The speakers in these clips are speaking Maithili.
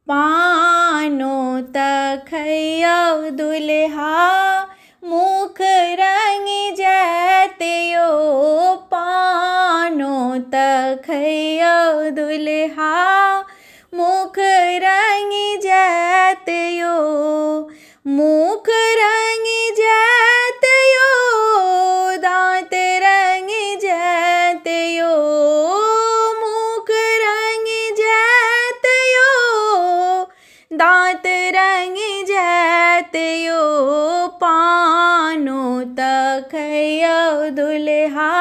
पानो त खैयौ दुल्हा मुख रंग जायत यो, पानो त खैयौ दुल्हा मुख रंग जायत यो, मुख रंग जायत यो, दाँत रंग जायत यो, मुख रंग जायत यो, दाँत रंग जायत यो, पानो त खैयौ दुल्हा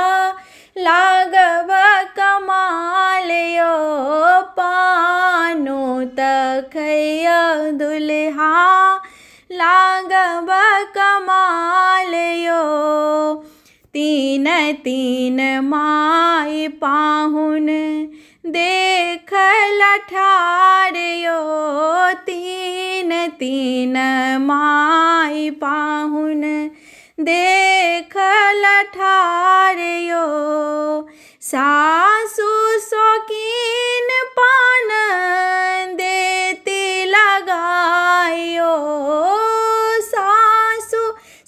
लागब कमाल यो, पानो त खैयौ दुल्हा लागब कमाल यो। तीन तीन माय पाहुन देखल ठार यो, तीन तीन माय पाहुन देखल ठार यो, सासु शौकीन पान देती लगायो, सासु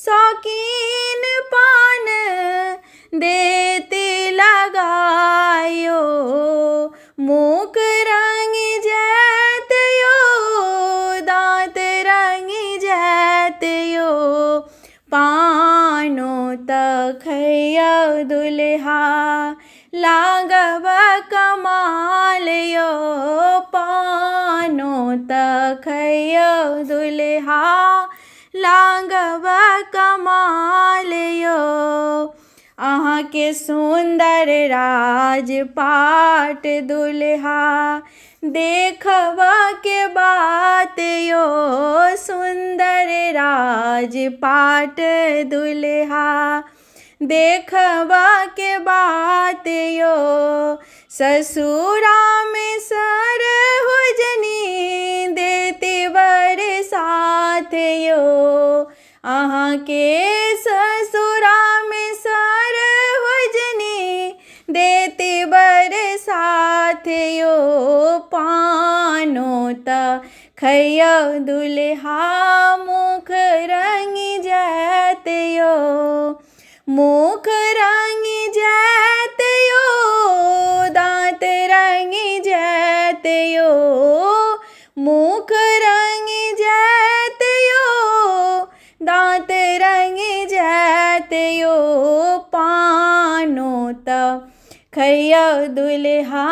शौकीन पान देती लगायो, मुख रंग जायत यो, दाँत रंग जायत यो, पानो त खैयौ दुल्हा लागब कमाल यो, पानो त खैयौ दुल्हा लागब कमाल यो। अहाँके सुन्दर राजपाट दुल्हा देखबा के बात यो, सुन्दर राजपाट दुल्हा देखबा के बात यो, ससुरा में सर हुजनी देती बरसात यो, अहाँके ससुरा में सर हुजनी देती बरसात यो, पानो त खैयौ दुल्हा मुख रंग जायत यो, मुख रंग जायत यो, दाँत रंग जायत यो, मुख रंग जायत यो, दाँत रंग जायत यो, पानो त खैयौ दुल्हा